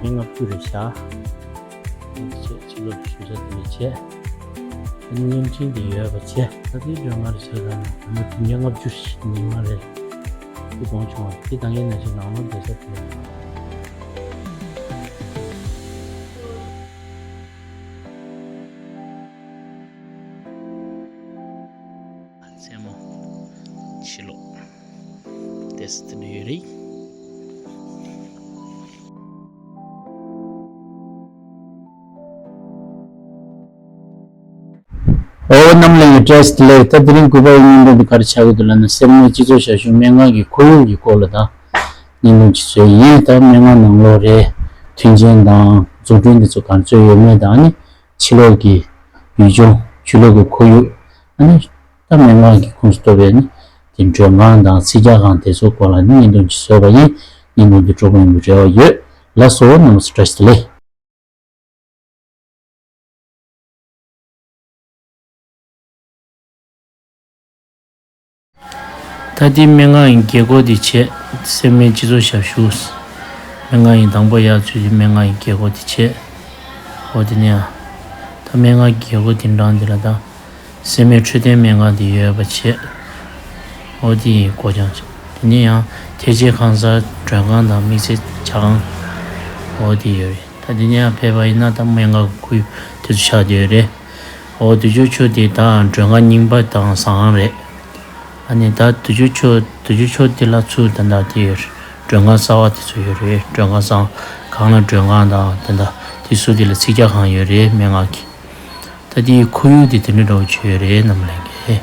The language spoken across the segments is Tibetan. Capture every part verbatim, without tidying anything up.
ལྔ་བཅུ་རེད་བཞག་བྱས་ཕྱི་ལོགས་ཞུ་ས་དེ་ནས་བྱས། ཨ་ནི་བརྙན་འཕྲིན་དེ་ཡོད་པ་བྱས། ད་ལྟའི་སྒྲོལ་མ་རེད་བྱས་ཙང་ཨ་ནི་བུ་ཉག་ལྔ་བཅུ་ཞིག་ཉི་མ་རེད། དེ་གོང་བྱུང་བ་དེ་དང་ཡན་ན་ཞིག་ནང་ལོགས་བསྡད་ས་དེ། མཚན་མོ་ཕྱི་ལོགས་བསྡད་ས་དེ་འདྲ་ཡོད་རེད། ཨོ་རྣམ་གླིང་གི་བཀྲ་ཤིས་བདེ་ལེགས། ད་དེ་རིང་དགུ་པ་ཡི་བརྙན་ཐུང་འདི་ག་རེ་ཆགས་ཀྱི་འདུག་ལབ་ན། སེར་སྨད་སྤྱི་ཚོགས་ཞབས་ཞུ་སྨན་ཁང་གི་ཁོར་ཡུག་གི་སྐོར་ལ་ད་བརྙན་ཐུང་ཅིག་བཟོས་ཡིན། ད་སྨན་ཁང་ནང་ལོགས་རེད། མཐུན་རྐྱེན་དང་འཛུགས་སྐྲུན་འདི་ཚོ་ག་རེ་བཟོས་ཡོད་མེད་དང་ནི་ཕྱི་ལོགས་ཀྱི་ཡུལ་ལྗོངས་ཕྱི་ལོགས་ཀྱི་ཁོར་ཡུག་ཨ་ནི་ད་སྨན་ཁང་གི་ཁོངས་སུ་གཏོགས་པའི་ནི་དེ་མགྲོན་ཁང་དང་ཚིག་རྒྱག་ཁང་དེ་ཚོ་སྐོར་ལ་ནི་བརྙན་ཐུང་ཅིག་བཟོས་པ་ཡིན། བརྙན་ཐུང་འདི་སྤྲོ་པོ་ཡོང་བའི་རེ་བ་ཡོད། ལགས་སོ་རྣམ་པ་ཚོ་བཀྲ་ཤིས་བདེ་ལེགས། ད་ལྟའི་སྨན་ཁང་གི་རྒྱལ་སྒོ་དེ་བྱས། སེར་སྨད་སྤྱི་ཚོགས་ཞབས་ཞུ། སྨན་ཁང་གི་དང་པོ་ཡར་ཚུད་དེ་སྨན་ཁང་གི་རྒྱལ་སྒོ་དེ་བྱས། འོ་དེ་ནས་ཡང་ད་སྨན་ཁང་གི་རྒྱལ་སྒོ་དེ་འགྲམ་དེ་ལ་ད་སེར་སྨད་འཕྲོད་བསྟེན་སྨན་ཁང་དེ་ཡོད་པ་བྱས། འོ་དེ་ཡི་སྒོ་རྐྱང་བྱས། དེ་ནས་ཡང་ཐེག་ཆེན་ཁང་གསར་མགྲོན་ཁང་དང་དམིགས་བསལ་ཇ་ཁང་འོ་དེ་ཡོད་རེད། ད་དེ་ནས་ཡང་ཕེབས་པ་ཡིན་ན་ད་སྨན་ཁང་གི་ཁོར་ཡུག་དེ་ཚོ་ཆགས་བསྡད་ཡོད་རེད། འོ་དུས་ཆུ་ཆུ་དེ་ད་མགྲོན་ཁང་རྙིང་པ་དང་ཟ་ཁང་རེད། ཨ་ནི་ད་དུས་ཆུ་ཆུ། དུས་ཆུ་ཆུ་དེ་ལ་ཚུར་ད་ལྟ་དེ་ཡོད་རེད། མགྲོན་ཁང་གསར་པ་དེ་ཚོ་ཡོད་རེད། མགྲོན་ཁང་གསར་གང་ལ་མགྲོན་ཁང་དང་དེ་འདྲ་དེ་ཚོ་དེ་ལ་ཚིག་རྒྱག་ཁང་ཡོད་རེད་སྨན་ཁང་གི། ད་དེའི་ཁོར་ཡུག་དེ་དེ་འདྲ་འདྲ་བོ་ཅིག་ཡོད་རེད་རྣམ་པ་ལྷན་རྒྱས།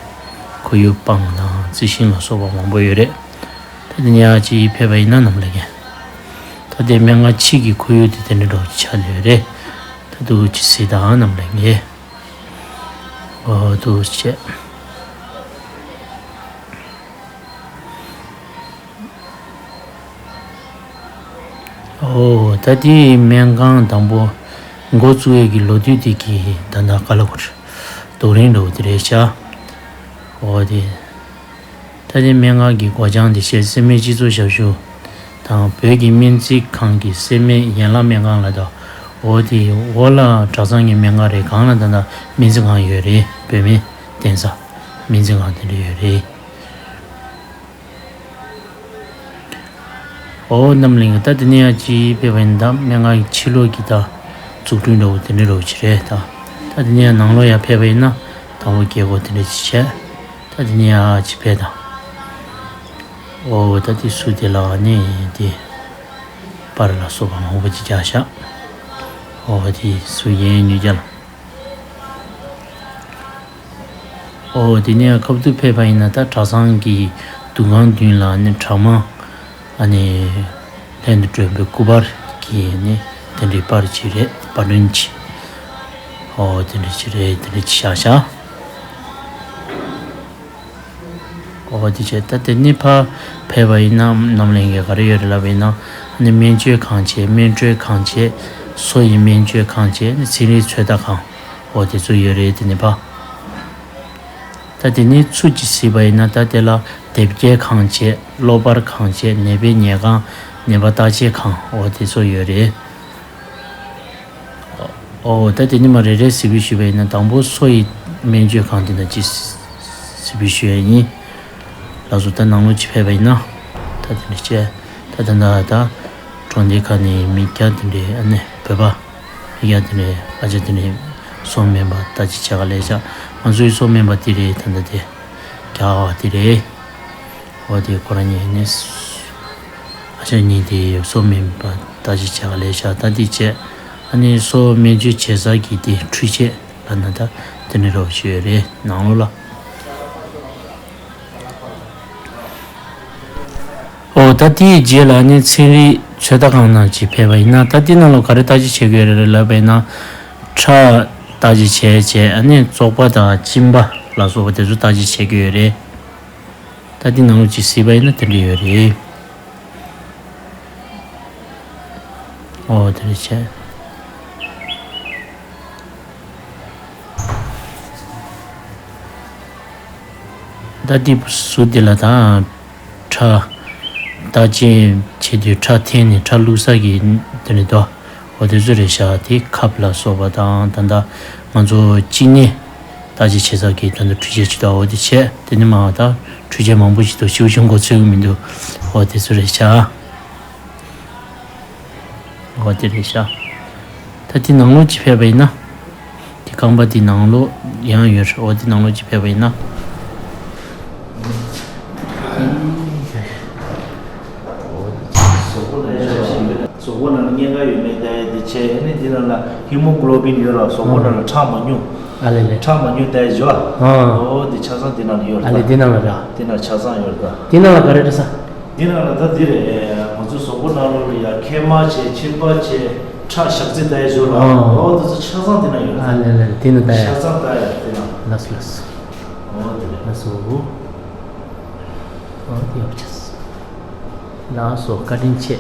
ཁོར་ཡུག་སྤང་དང་རྩི་ཤིང་ལ་སོགས་པ་མང་པོ་ཡོད་རེད། ད་དེ་ནས་ཡར་ཅིག་ཕེབས་པ་ཡིན་ན་རྣམ་པ་ལྷན་རྒྱས། ད་དེ་སྨན་ཁང་ཕྱི་གི་ཁོར་ཡུག་དེ་དེ་འདྲ་འདྲ་བོ་ཅིག་ཆགས་བསྡད་ཡོད་རེད། ད་འདུག་ཅིག་གཟིགས་དང་རྣམ་པ་ལྷན་རྒྱས། འོ་འདུག་བྱས། འོ་ད་དེའི་སྨན་ཁང་དང་པོ་འགོ་བཙུགས་ཡས་ཀྱི་ལོ་དུས་དེ་གི་ད་ལྟ་ག་ལ་གོ་རེད། རྡོ་རིང་འདྲ་བོ་དེ་རེད་ཤག་འོ་དེ། ད་དེ་སྨན་ཁང་གི་སྒོ་བྱང་དེ་བྱས། སེར་སྨད་སྤྱི་ཚོགས་ཞབས་ཞུ་དང་བོད་ཀྱི་སྨན་རྩིས་ཁང་གི་སེར་སྨད་ཡན་ལག་སྨན་ཁང་ལ་ད། འོ་དེ་འོག་ལ་གྲྭ་ཚང་གི་སྨན་ཁང་རེད། སྒང་ལ་ད་ལྟ་སྨན་རྩིས་ཁང་ཡོད་རེད། བོད་སྨན་བསྟེན་ས་སྨན་རྩིས་ཁང་དེ་འདྲ་ཡོད་རེད། འོ་རྣམ་གླིང་གི་ད་དེ་ནས་ཡར་ཅིག་ཕེབས་པ་ཡིན་ན་ད་སྨན་ཁང་གི་ཕྱི་ལོགས་ཀྱི་ད་འཛུགས་སྐྲུན་འདྲ་བོ་དེ་འདྲ་འདྲ་བོ་ཅིག་རེད་ད། ད་དེ་ནས་ཡར་ནང་ལོགས་ཡར་ཕེབས་པ་ཡིན་ན་དང་པོ་རྒྱལ་སྒོ་དེ་འདྲ་ཅིག་བྱས། ད་དེ་ནས་ཡར་ཅིག་ཕེབས་དང་། འོ་ད་དེ་ཟུར་དེ་ལ་ནི་དེ་པར་ལ་སོགས་པ་མང་པོ་ཅིག་བཞག་ཤག་འོ་དེ་ཟུར་ཡན་ཉུལ་རྒྱ་ལ། འོ་དེ་ནས་ཁ་ཐུག་ཕེབས་པ་ཡིན་ན་ད་གྲྭ་ཚང་གི་འདུ་ཁང་མདུན་ལ་ནི་གྲྭ་མང་ཨ་ནི་ལྷན་དུ་བསྒྲོན་པའི་སྐུ་པར་གྱི་ནི་དེ་འདྲའི་པར་ཅིག་རེད། པར་སྐྲུན་ཅིག་འོ་དེ་འདྲ་ཅིག་རེད། དེ་འདྲ་ཅིག་བཞག་ཤག་འོ་དེ་བྱས། ད་དེ་ནས་ཕར་ཕེབས་པ་ཡིན་ན་རྣམ་གླིང་གི་ག་རེ་ཡོད་རེད་ལབ་པ་ཡིན་ན། ཨ་ནི་སྨན་བཅོས་ཁང་བྱས། སྨན་སྤྲོད་ཁང་བྱས། སོ་ཡི་སྨན་བཅོས་ཁང་བྱས། ཨ་ནི་ཚན་རིག་ཚོད་ལྟ་ཁང་འོ་དེ་ཚོ་ཡོད་རེད། དེ་ནས་ཕར། ད་དེ་ནས་ཚུར་ཅིག་གཟིགས་པ་ཡིན་ན་ད་དེ་ལ་དེབ་སྐྱེལ་ཁང་བྱས། གློ་བར་ཁང་བྱས། ནད་པའི་ཉལ་ཁང་། ནད་པ་བརྟག་དཔྱད་ཁང་འོ་དེ་ཚོ་ཡོད་རེད། ཨོ་ད་དེ་ནི་མ་རེ་རེ་གཟིགས་འབུལ་ཞུས་པ་ཡིན་ན་དང་པོ་སོ་ཡི་སྨན་བཅོས་ཁང་དེ་ན་ཅིག་གཟིགས་འབུལ་ཞུ་ཡ་ཡིན། ལགས་སོ། ད་ནང་ལོགས་ཅིག་ཕེབས་པ་ཡིན་ན་ད་དེ་འདྲ་བྱས། ད་ད་ད་ད་གྲོང་སྡེ་ཁག་ནས་མི་སྐྱ་དེ་འདྲས་ཨ་ནེ་བོད་པ་མི་སྐྱ་དེ་འདྲས་ཨ་ཅག་དེ་འདྲས་སོ་སྨན་པ་ད་ཅིག་བྱེད་ག་ལས་བྱ། ང་ཚོའི་སོ་སྨན་པ་དེ་རེད། ད་ད་དེ་རྒྱ་གར་བ་དེ་རེད། འོ་དེ་ཁོ་རང་གཉིས་ནི་ཨ་ཅག་གཉིས་དེ་སོ་སྨན་པ་ད་ཅིག་བྱེད་ག་ལས་བྱ། ད་དེ་བྱས་ཨ་ནི་སོ་སྨན་བཅོས་བྱེད་ས་གི་དེ་འཕྲུལ་ཆས་ལ་ན་ད་དེ་འདྲས་རོགས་བྱས་རེད་ནང་ལོགས་ལ། ཨོ་ད་དེའི་རྗེས་ལ་ནི་ཚན་རིག་ཚོད་ལྟ་ཁང་ནང་ཅིག་ཕེབས་པ་ཡིན་ན་ད་དེ་ནང་ལོགས་ག་རེ་བརྟག་དཔྱད་བྱེད་དགོས་རེད་ལབ་པ་ཡིན་ན། ཁྲག་བརྟག་དཔྱད་བྱས་བྱས་ཨ་ནི་བཙོག་པ་དང་གཅིན་པ་ལ་སོགས་པ་དེ་ཚོ་བརྟག་དཔྱད་བྱེད་དགོས་ཡོད་རེད། ད་དེ་ནང་ལོགས་ཅིག་གཟིགས་པ་ཡིན་ན་དེ་འདྲ་ཡོད་རེད། ཨོ་དེ་འདྲ་བྱས། ད་དེ་ཟུར་དེ་ལ་ད་ཁྲག་བརྟག་དཔྱད་བྱེད་དུས་ཁྲག་འཐེན་ནས་ཁྲག་བླུགས་ས་གི་དེ་ནས་དོ་ འོ་དེ་ཚོ་རེད་ཤག་དེ་ཁབ་ལ་སོགས་པ་དང་ད་ལྟ་ང་ཚོ་ཅི་ནས་བརྟག་དཔྱད་བྱེད་ས་གི་ད་ལྟ་འཕྲུལ་ཆས་ཅིག་དང་འོ་དེ་བྱས་དེ་ནས་མ་ད་འཕྲུལ་ཆས་མང་པོ་ཞིག་འདུག་ཞིའུ་ཅང་གོ་ཚོད་མི་འདུག་འོ་དེ་ཚོ་རེད་ཤག་འོ་དེ་རེད་ཤག་ད་དེ་ནང་ལོགས་ཅིག་ཕེབས་པ་ཡིན་ན། དེ་ཁང་པ་དེ་ནང་ལོགས་ཡང་ཡོད་རེད། འོ་དེ་ནང་ལོགས་ཅིག་ཕེབས་པ་ཡིན་ན། གཟུགས་པོ་ནང་ལ་གཉན་ཁ་ཡོད་མེད་ལྟ་ཡ་དེ་བྱས་ནས་དེ་ནང་ལ་ཧི་མོ་གློ་བིན་ཡོད་ལ་གཟུགས་པོ་ནང་ལ་ཁྲག་མ་ཉུང་། ཨ་ལེ་ལེ། ཁྲག་མ་ཉུང་ལྟ་ཡ་བྱོས་ཨ། ཨོ་དེ་ཆ་ཚང་དེ་ནང་ལ་ཡོད་ཨ་ལེ། ལ། དེ་ནང་ལ་ར། དེ་ནང་ཆ་ཚང་ཡོད་ལ། དེ་ནང་ལ་ག་རེ་རེད་ས། འདི་ནང་ལ་ད་འདི་རེད། ང་ཚོ་གཟུགས་པོ་ནང་ལོགས་ལ་ཡ་མཁལ་མ་བྱས་མཆིན་པ་བྱས་ཁྲག་ཞག་ཚི་ལྟ་ཡ་བྱོས་ལ། ཨོ། ཨོ་དེ་ཚོ་ཆ་ཚང་དེ་ནང་ཡོད་ལ། ཨ་ལེ་ལེ་དེ་ནང་ལྟ་ཡ། ཆ་ཚང་ལྟ་ཡ་དེ་ནང་། ལགས་སོ་ལགས་སོ། ཨོ་དེ་རེད། ལགས་སོ། ཨོ་དེ་ཡག་ཆེ། ལགས་སོ། བཀའ་དྲིན་ཆེ།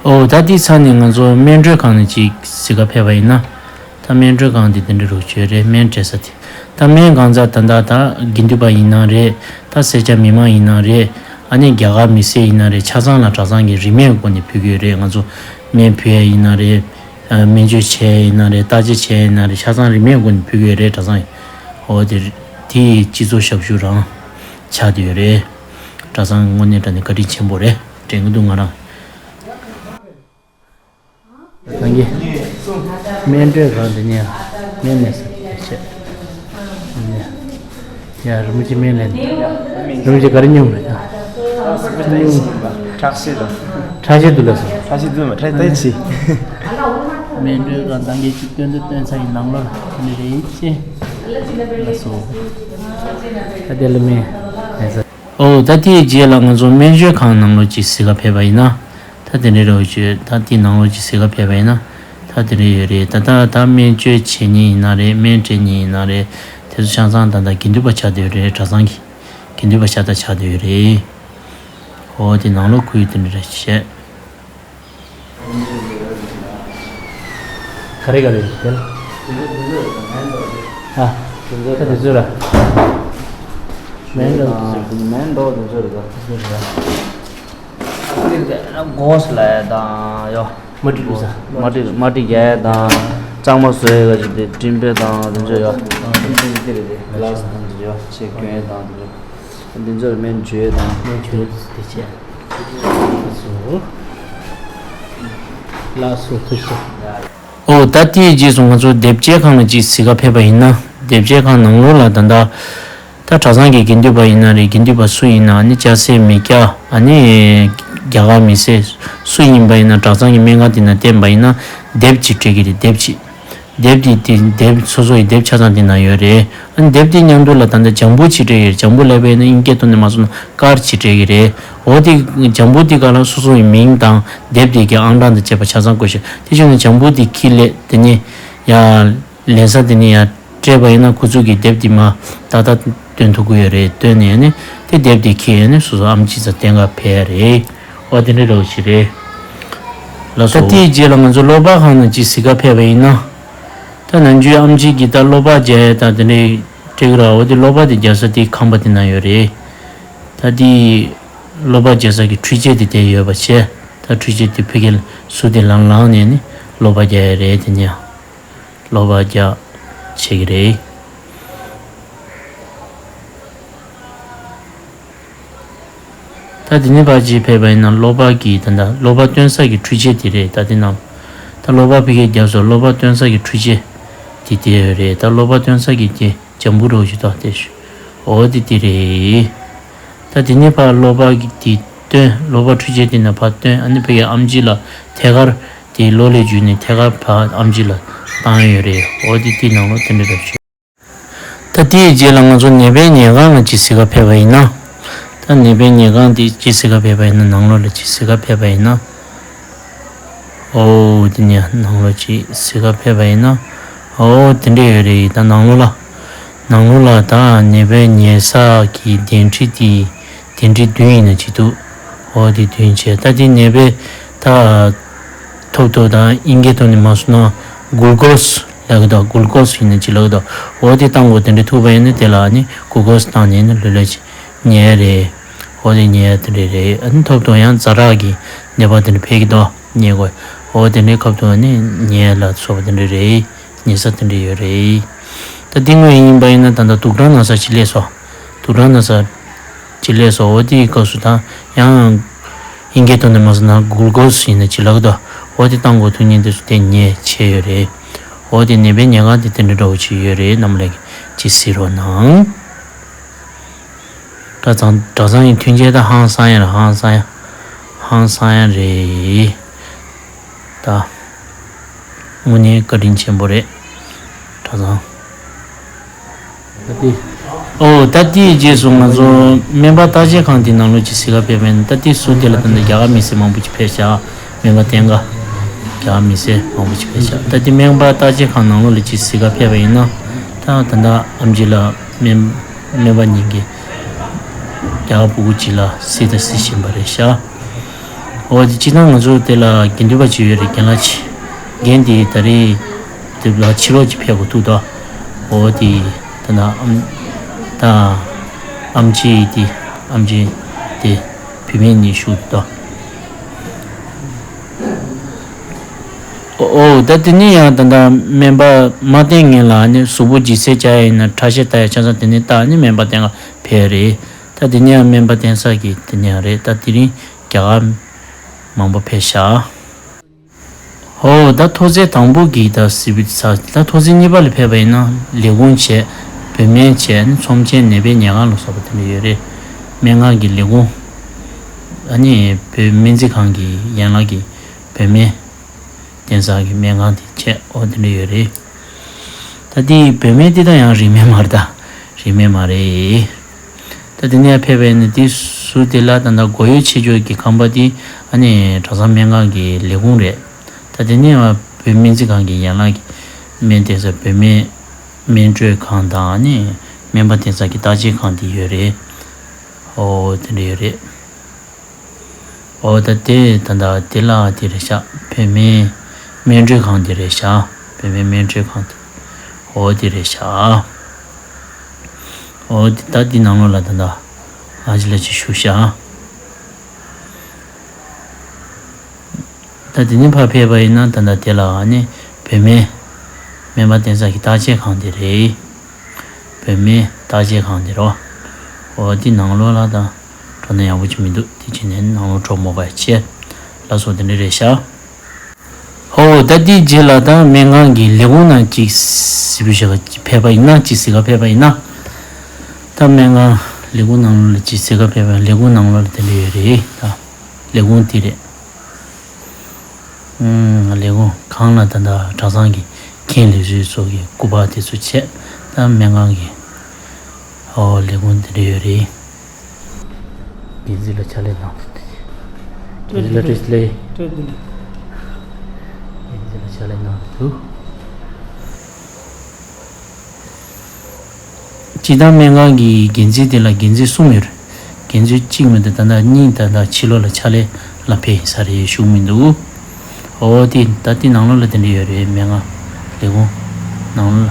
ཨོ་ད་དེ་ཚར་ནས་ང་ཚོ་སྨན་སྤྲོད་ཁང་ནས་ཅིག་གཟིགས་ག་ཕེབས་པ་ཡིན་ན། ད་སྨན་སྤྲོད་ཁང་དེ་དེ་འདྲ་རུ་བྱོས་རེད། སྨན་སྤྲད་ས་དེ། ད་སྨན་གང་ཚ་ད་ད་ད་དགེ་འདུན་པ་ཡིན་ན་རེད། ད་སེར་སྐྱ་མི་མང་ཡིན་ན་རེད། ཨ་ནི་རྒྱ་གར་མི་སེར་ཡིན་ན་རེད། ཆ་ཚང་ལ་གྲྭ་ཚང་གི་རིན་མེད་སྒོ་ནས་ཕུལ་གྱི་ཡོད་རེད། ང་ཚོ་སྨན་ཕུལ་ཡ་ཡིན་ན་རེད། ཨ། སྨན་བཅོས་བྱས་ཡིན་ན་རེད། བརྟག་དཔྱད་བྱས་ཡིན་ན་རེད། ཆ་ཚང་རིན་མེད་སྒོ་ནས་ཕུལ་གྱི་ཡོད་རེད། གྲྭ་ཚང་ཡིན། འོ་དེ་དེ་སྤྱི་ཚོགས་ཞབས་ཞུ་རང་ཆགས་བསྡད་ཡོད་རེད། གྲྭ་ཚང་དངོས་གནས་དྲང་གནས་བཀའ་དྲིན་ཆེན་པོ་རེད་དྲན་གྱི་འདུག་ང་རང་། ད་གིན་སྨན་སྤྲོད་ཁང་འདི་ནས་སྨན་ལེན་ས་དེ་བྱས། ཡ། རིན་པོ་ཆེ་སྨན་ལེན། རིན་པོ་ཆེ་ག་རེ་ཉོས་རེད་ད། ཁྲག་ཤེད་དང་། ཁྲག་ཤེད་འདུག་ལགས་སོ། ཁྲག་ཤེད་འདུག་མ་ཁྲག་ལྟ་ཅི། སྨན་སྤྲོད་ཁང་ད་གིན་ཅིག་སྟོན་དུ་སྟོན་ས་ཡིན། ནང་ལོགས་ལ་ནི་རེད་ཅེ། ལགས་སོ། ད་དེ་ལ་སྨན་ལེན་ས། ཨོ་ད་དེའི་རྗེས་ལ་ང་ཚོ་སྨན་བཅོས་ཁང་ནང་ལོགས་ཅིག་གཟིགས་ག་ཕེབས་པ་ཡིན་ན། ད་དེ་འདྲའི་རོགས་བྱོས། ད་དེའི་ནང་ལོགས་ཅིག་གཟིགས་ག་ཕེབས་པ་ཡིན་ན། ད་དེ་འདྲ་ཡོད་རེད། ད་ད་ད་སྨན་བཅོས་བྱེད་མཁན་ཡིན་ན་རེད། སྨན་སྤྲད་མཁན་ཡིན་ན་རེད། དེ་ཚོ་ཆ་ཚང་ད་ད་དགེ་འདུན་པ་ཆགས་བསྡད་ཡོད་རེད། གྲྭ་ཚང་གི་དགེ་འདུན་པ་ཤ་སྟག་ཆགས་བསྡད་ཡོད་རེད། ཨོ་དེ་ནང་ལོགས་ཁུལ་དེ་འདྲ་རེད་བཤད། ག་རེ་ག་རེ་དེ་ལ། ཨ། ད་དེ་ཚོ་ར། མེན་འདྲ་བོ་དེ་ཚོ། མེན་འདྲ་བོ་དེ་ཚོ་རེད་ད། དེ་ཚོ་རེད་ད། ཨ་ཙི་དེ་ན་གོས་ལ་ཡ་དང་ཡོ། མ་འགྲིག་ས། མ་འགྲིག་མ་འགྲིག་ཡ་དང་། གཙང་མ་བཟོ་ཡ་ག་ཅིག་དེ་སྤྲིན་པ་དང་དེ་ཚོ་ཡོ། དེ་དེ་རེད་དེ། ལགས་དང་དེ་ཚོ་ཡོ། ཆེ་གྱོན་ཡ་དང་དེ་ཚོ། འདི་ཚོར་སྨན་བཅོས་དང་། སྨན་བཅོས་དེ་བྱས། ལགས་སོ། ལགས་སོ། ཐུགས་རྗེ་ཆེ། ཨོ་ད་དེའི་རྗེས་སུ་ང་ཚོ་དེབ་སྐྱེལ་ཁང་ལ་ཅིག་གཟིགས་ག་ཕེབས་པ་ཡིན་ན། དེབ་སྐྱེལ་ཁང་ནང་ལོགས་ལ་ད་ལྟ་ད་གྲྭ་ཚང་གི་དགེ་འདུན་པ་ཡིན་ན་རེད། དགེ་འདུན་པ་སུ་ཡིན་ན། ཨ་ནི་སྐྱ་སེར་མི་སྐྱ། ཨ་ནི་རྒྱ་གར་མི་སེར་སུ་ཡིན་པ་ཡིན་ན་གྲྭ་ཚང་གི་སྨན་ཁང་དེ་ན་བསྟེན་པ་ཡིན་ན་དེབ་ཅིག་སྤྲད་ཀྱི་རེད། དེབ་ཅིག་དེབ་དེ་དེ་དེབ་སོ་སོ་ཡི་དེབ་ཆ་ཚང་དེ་ན་ཡོད་རེད། ཨ་ནི་དེབ་དེ་མཉམ་དུ་ལ་ད་ལྟ་ལྗང་བུ་ཅིག་སྤྲད་ཡོད་རེད། ལྗང་བུ་ལབ་པ་ཡིན་ན་དབྱིན་སྐད་ཐོག་ནས་མ་སོང་ན་ཀར་ཅིག་སྤྲད་ཀྱི་རེད། འོ་དེ་ལྗང་བུ་དེ་ག་ལ་སོ་སོ་ཡི་མིང་དང་དེབ་དེ་གི་ཨང་གྲངས་དང་བཅས་པ་ཆ་ཚང་བཀོད་ཤག་དེ་བྱུང་ན་ལྗང་བུ་དེ་ཁྱི་ལས་དེ་ནས་ཡ་ལེན་ས་དེ་ནས་ཡ་སྤྲད་པ་ཡིན་ན་ཁོ་ཚོ་གི་དེབ་དེ་མ་ད་ལྟ་སྟོན་ཐུབ་ཀྱི་ཡོད་རེད། སྟོན་ནས་ནི་དེ་དེབ་དེ་ཁྱི་ཡ་ནི་སོ་སོ་ཨམ་ཆི་ཚ་བསྟན་ག་ཕེབས་ཡ་རེད། འོ་དེ་འདྲ་རོགས་ཞིག་རེད། ལགས་སོ། ད་དེའི་རྗེས་ལ་ང་ཚོ་གློ་བ་ཁང་ནང་ཅིག་གཟིགས་ག་ཕེབས་པ་ཡིན་ན། ད་ནམ་རྒྱུན་ཨམ་ཆི་གིས་ད་གློ་བ་རྒྱག་ཡ་ད་དེ་འདྲའི་སྤྲད་ཀྱི་ར། འོ་དེ་གློ་བ་དེ་རྒྱག་ས་དེ་ཁང་པ་དེ་ན་ཡོད་རེད། ད་དེ་གློ་བ་རྒྱག་ས་གི་འཕྲུལ་ཆས་དེ་དེ་ཡོད་པ་བྱས། ད་འཕྲུལ་ཆས་དེ་ཕ་གིར་ཟུར་དེ་ལངས་ལངས་ནས་ནི་གློ་བ་རྒྱག་ཡ་རེད། དེ་ནས་གློ་བ་རྒྱག་བྱེད་ཀྱི་རེད། ད་དེ་ནས་ཕར་ཅིག་ཕེབས་པ་ཡིན་ན་གློ་བ་གི་ད་ལྟ་གློ་བ་སྟོན་ས་གི་འཕྲུལ་ཆས་དེ་རེད། ད་དེ་ནང་ད་གློ་བ་ཕ་གིར་རྒྱབ་སོ། གློ་བ་སྟོན་ས་གི་འཕྲུལ་ཆས་དེ་དེ་རེད། ད་གློ་བ་སྟོན་ས་གི་དེ་ལྗང་བུ་རོ་ཞིག་ད་དེ་ཞུ། འོ་དེ་དེ་རེད། ད་དེ་ནས་ཕར་གློ་བ་གི་དེ་སྟོན། གློ་བ་འཕྲུལ་ཆས་དེ་ནས་ཕར་སྟོན། ཨ་ནི་ཕ་གིར་ཨམ་ཆི་ལ་ཐད་ཀར་དེ་གློ་ལས་བརྒྱུད་ནས་ཐད་ཀར་ཕར་ཨམ་ཆི་ལ་བཏང་ཡོད་རེད། འོ་དེ་དེ་ནང་ལོགས་དེ་འདྲ་རེད་ཞུ། ད་དེའི་རྗེས་ལ་ང་ཚོ་ནད་པའི་ཉལ་ཁང་ལ་ཅིག་གཟིགས་ག་ཕེབས་པ་ཡིན་ན། ད་ནད་པའི་ཉལ་ཁང་དེ་ཅིག་གཟིགས་ག་ཕེབས་པ་ཡིན་ན། ནང་ལོགས་ལ་ཅིག་གཟིགས་ག་ཕེབས་པ་ཡིན་ན། ཨོ་དེ་ནས་ནང་ལོགས་ཅིག་གཟིགས་ག་ཕེབས་པ་ཡིན་ན། ཨོ་དེ་འདྲ་ཡོད་རེད། ད་ནང་ལོགས་ལ། ནང་ལོགས་ལ་ད་ནད་པའི་ཉལ་ས་གི་གདན་ཁྲི་དེ། གདན་ཁྲི་བདུན་ཡིན་ན་ཅིག་འདུག་འོ་དེ་བདུན་བྱས། ད་དེ་ནད་པའི་ད་ཐོབ་ཐོབ་དང་དབྱིན་སྐད་ཐོག་ནས་མ་སོང་ན་གུལ་ཀོས་ལབ་ཀྱི་འདུག་གུལ་ཀོས་ཡིན་ན་ཅིག་ལབ་ཀྱི་འདུག་འོ་དེ་བཏང་དགོས། དེ་འདྲ་ཐུག་པ་ཡིན་ན་དེ་ལ་ནི་གུལ་ཀོས་བཏང་ནས་ནི་ལྷོད་ལྷོད་ཅིག་ཉལ་རེད། འོ་དེ་ཉལ་དེ་འདྲ་རེད། ཨ་ནི་ཐོབ་ཐོབ་ཡང་ཛ་དྲག་གི་ནད་པ་དེ་འདྲ་ཕེབས་ཀྱི་འདུག་ཉལ་དགོས། འོ་དེ་འདྲའི་སྐབས་དུ་ནི་ཉལ་ལ་སོགས་པ་དེ་འདྲ་རེད། ཉལ་ས་དེ་འདྲ་ཡོད་རེད། ད་འདི་དངོས་ཡིན་པ་ཡིན་ན་ད་ལྟ་དུག་སྦྲང་ན་ས་ཅི་ལས་སོ། དུག་སྦྲང་ན་ས་ཅི་ལས་སོ། འོ་དེའི་སྐབས་སུ་ད་ཡང་དབྱིན་སྐད་ཐོག་ནས་མ་སོང་ན་གུལ་ཀོས་ཡིན་ན་ཅི་ལབ་ཀྱི་འདུག་འོ་དེ་བཏང་དགོས་ཐུག་ཉིན་དེ་སུ་དེ་ཉལ་བྱས་ཡོད་རེད། འོ་དེ་ནད་པའི་ཉལ་ཁང་དེ་དེ་འདྲ་འདྲ་བོ་ཅིག་ཡོད་རེད། རྣམ་ལྷན་ཅིག་གཟིགས་རོགས་གནང་། གྲྭ་ཚང་གྲྭ་ཚང་གི་མཐུན་རྐྱེན་ད་ཧང་སང་ཡ་རེད། ཧང་སང་ཡ་ཧང་སང་ཡ་རེད། ད་དངོས་གནས་བཀའ་དྲིན་ཆེན་པོ་རེད། གྲྭ་ཚང་། ད་དེ། ཨོ་ད་དེའི་རྗེས་སུ་ང་ཚོ་སྨན་པ་བརྟག་དཔྱད་ཁང་དེ་ནང་ལོགས་ཀྱི་གཟིགས་ག་ཕེབས་པ་ཡིན་ན། ད་དེ་ཟུར་དེ་ལ་ད་ལྟ་རྒྱ་གར་མི་སེར་མང་པོ་ཅིག་ཕེབས་ཤག་སྨན་པ་བསྟེན་ག་རྒྱ་གར་མི་སེར་མང་པོ་ཅིག་ཕེབས་ཤག་ད་དེ་སྨན་པ་བརྟག་དཔྱད་ཁང་ནང་ལོགས་ལ་ཅིག་གཟིགས་ག་ཕེབས་པ་ཡིན་ན། ད་ད་ལྟ་ཨམ་ཆི་ལ་སྨན་སྨན་པ་ཉིད་ཀྱིས་རྒྱ་གར་ཕྲུ་གུ་ཅིག་ལ་གཟིགས་དང་གཟིགས་བཞིན་པ་རེད་ཤག་འོ་དེ་སྤྱིར་བཏང་ང་ཚོ་དེ་ལ་དགེ་འདུན་པ་ཅིག་ཡོད་རེད། རྒན་ལགས་ཅིག་རྒན་དེ་ད་རེས་དེ་ལ་ཕྱི་ལོགས་ཅིག་ཕེབས་དགོས་ཐུག་ད། འོ་དེ་ད་ན་ཨམ་ད་ཨམ་ཆི་དེ་ཨམ་ཆི་དེ་བུད་མེད་གཉིས་བཞུགས་འདུག་ད། འོ་ད་དེ་ནས་ཡང་ད་ལྟ་སྨན་པ་མ་བསྟེན་ངན་ལ་ནི་གཟུགས་པོ་ལྗིད་ཚད་བྱ་ཡ་ཡིན་ན་ཁྲག་ཤེད་ལྟ་ཡ་ཆ་ཚང་དེ་ནས་ལྟ་ནི་སྨན་པ་བསྟེན་ག་ཕེབས་རེད། ད་དེ་ནས་ཡང་སྨན་པ་བསྟེན་ས་གི་དེ་ནས་ཡང་རེད། ད་དེ་རིང་རྒྱ་གར་མང་པོ་ཕེབས་ཤག་ཧོ་ད་ཐོག་བརྩེགས་དང་པོ་གི་ད་སི་བི་ས་ད་ཐོག་བརྩེགས་གཉིས་པ་ལ་ཕེབས་པ་ཡིན་ན་ལས་ཁུངས་བྱས། བུད་མེད་བྱས་ནི་ཚོམས་ཆེན་ནད་པའི་ཉལ་ཁང་ལ་སོགས་པ་དེ་འདྲ་ཡོད་རེད། སྨན་ཁང་གི་ལས་ཁུངས། ཨ་ནི་བོད་སྨན་རྩིས་ཁང་གི་ཡན་ལག་གི་བུད་མེད་བསྟེན་ས་གི་སྨན་ཁང་དེ་བྱས། ཨོ་དེ་འདྲ་ཡོད་རེད། ད་དེ་བུད་མེད་དེ་ད་ཡང་རིན་མེད་མ་རེད་ད། རིན་མེད་མ་རེད། ད་དེ་ནས་ཕེབས་པའི་ནི་དེ་ཟུར་དེ་ལ་ད་ལྟ་སྒོ་ཡོལ་ཕྱེ་ཕྱོགས་ཀྱི་ཁང་པ་དེ་ཨ་ནི་གྲྭ་ཚང་སྨན་ཁང་གི་ལས་ཁུངས་རེད། ད་དེ་ནས་བོད་སྨན་རྩིས་ཁང་གི་ཡན་ལག་གི་སྨན་བསྟེན་ས་བུད་མེད་སྨན་སྤྲོད་ཁང་དང་ཨ་ནི་སྨན་པ་བསྟེན་ས་གི་བརྟག་དཔྱད་ཁང་དེ་ཡོད་རེད། ཨོ་དེ་འདྲ་ཡོད་རེད། ཨོ་ད་དེ་ད་ད་དེ་ལ་དེ་རེད་ཤག་བུད་མེད་སྨན་སྤྲོད་ཁང་དེ་རེད་ཤག་བུད་མེད་སྨན་སྤྲོད་ཁང་དེ། ཨོ་དེ་རེད་ཤག་ཨོ་དེ་ད་དེ་ནང་ལོགས་ལ་ད་ད་ཨ་ཅི་ལ་ཅི་ཞུ་ཤག་ད་དེ་ནས་ཕར་ཕེབས་པ་ཡིན་ན་ད་ད་དེ་ལ་ཨ་ནི་བུད་མེད་སྨན་པ་བསྟེན་ས་གི་བརྟག་དཔྱད་ཁང་དེ་རེད། བུད་མེད་བརྟག་དཔྱད་ཁང་དེ་རོ། ཨོ་དེ་ནང་ལོགས་ལ་ད། འགྲོ་ན་ཡག་པོ་ཅིག་མི་འདུག་དེ་བྱས་ནས་ནང་ལོགས་འགྲོ་མོ་ག་བྱས། ལ་སོགས་དེ་འདྲ་རེད་ཤག་ཧོ་ད་དེའི་རྗེས་ལ་ད་སྨན་ཁང་གི་ལས་ཁུངས་ནང་ཅིག་གཟིགས་པོ་ཞིག་ཕེབས་པ་ཡིན་ན་ཅིག་གཟིགས་ག་ཕེབས་པ་ཡིན་ན། ད་སྨན་ཁང་ལས་ཁུངས་ནང་ལོགས་ལ་ཅིག་གཟིགས་ག་ཕེབས་པ་ཡིན་ན་ལས་ཁུངས་ནང་ལོགས་ལ་དེ་འདྲ་ཡོད་རེད་ད། ལས་ཁུངས་དེ་རེད། ཨུམ། ལས་ཁུངས་གང་ལ་ད་ལྟ་གྲྭ་ཚང་གི་མཁན་ལས་བཟོའི་ཚོགས་ཀྱི་སྐུ་པར་དེ་ཚོ་བྱས། ད་སྨན་ཁང་གི་ཨོ་ལས་ཁུངས་དེ་འདྲ་ཡོད་རེད། འགན་འཛིན་ལ་ཕྱག་ལས་གནང་དུ། འགན་འཛིན་ལ་བཀྲ་ཤིས་བདེ་ལེགས། འགན་འཛིན་ལ་ཕྱག་ལས་གནང་དུ། སྤྱིར་བཏང་སྨན་ཁང་གི་འགན་འཛིན་དེ་ལ་འགན་འཛིན་གསུམ་ཡོད་རེད། འགན་འཛིན་གཅིག་མི་འདུག་ད་ལྟ་གཉིས་ད་ལྟ་ཕྱི་ལོགས་ལ་ཕྱག་ལས་ལ་ཕེབས་ཡིན་ས་རེད། བཞུགས་མི་འདུག་ཨོ་དེ་ད་དེ་ནང་ལོགས་ལ་དེ་འདྲ་ཡོད་རེད། སྨན་ཁང་ལས་ཁུངས་ནང་ལོགས་ལ།